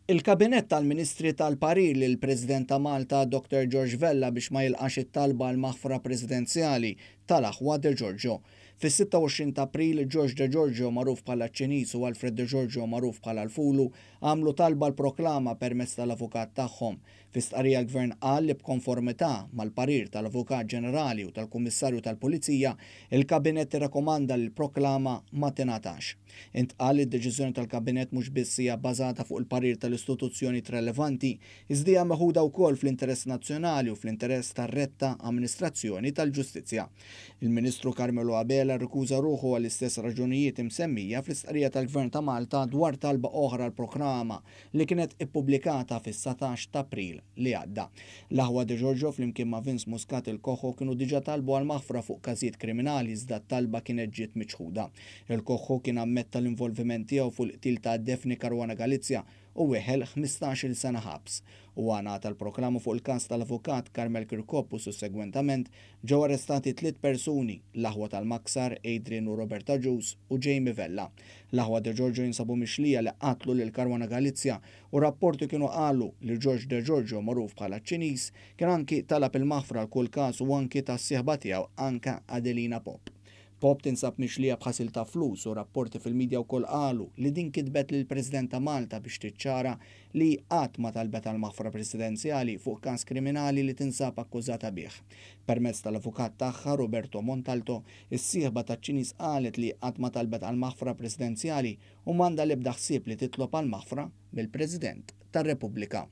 Il-Kabinett tal-Ministri ta l-parir lill-President ta' Malta Dr George Vella biex ma jilqax it-talba għal maħfra presidenzjali tal-aħwa De Giorgio. Fis-26 ta' April, George De Giorgio magħruf bħala ċ-Ċiniż u Alfred De Giorgio magħruf bħala l-Fulu għamlu talba għal proklama permezz tal-avukat tagħhom. Fi stqarrija l-Gvern qal li b'konformità mal-parir tal-Avukat Ġenerali u tal-Kummissarju tal-Pulizija, il-Kabinett irrakomanda li l-proklama ma tingħatax. Intqal li d-deċiżjoni tal-Kabinett mhux biss hija bbażata fuq il-parir tal-istituzzjonijiet relevanti, iżda hija meħuda wkoll fl-interess nazzjonali u fl-interess tar-retta amministrazzjoni tal-ġustizzja. Il-Ministru Carmelo Abela rrikuża ruħu għall-istess raġunijiet imsemmija fl-istqarrija tal-Gvern ta' Malta dwar talba oħra għall-proklama li kienet ippubblikata fis-19 t'April li għadda. L-aħwa De Giorgio flimkien ma' Vince Muscat il-Koħħu kienu diġà talbu għall-maħfra fuq każijiet kriminali iżda t-talba kienet ġiet miċħuda. Il-Koħħu kien ammetta l-involviment tiegħu fuq il-qtil ta' Daphne Caruana Galizia u weħel 15-il sena ħabs. Huwa ngħata l-proklamu fuq il-każ tal-avukat Carmel Kirkop u sussegwentament ġew arrestati tliet persuni, l-aħwa tal-Maksar, Adrian u Robert Agius u Jamie Vella. L-aħwa De Giorgio jinsabu mixlija li qatlu lil Caruana Galizia u rapporti kienu qalu li George De Giorgio magħruf bħala ċ-Ċiniż kien anki talab il-maħfra għal kull każ u anki tas-sieħba tiegħu anke Adelina Pop. Pop tinsab mixlija b'ħasil ta' flus u rapporti fil-midja wkoll qalu li din kitbet lill-President ta' Malta biex tiċċara li hi qatt ma talbet għal maħfra presidenzjali fuq każ kriminali li tinsab akkużata bih. Permezz tal-avukat tagħha Roberto Montalto, is-sieħba taċ-Ċiniż qalet li hi qatt ma talbet għal maħfra presidenzjali u m'għandha l-ebda ħsieb li titlob għal maħfra mill-President tar-Repubblika.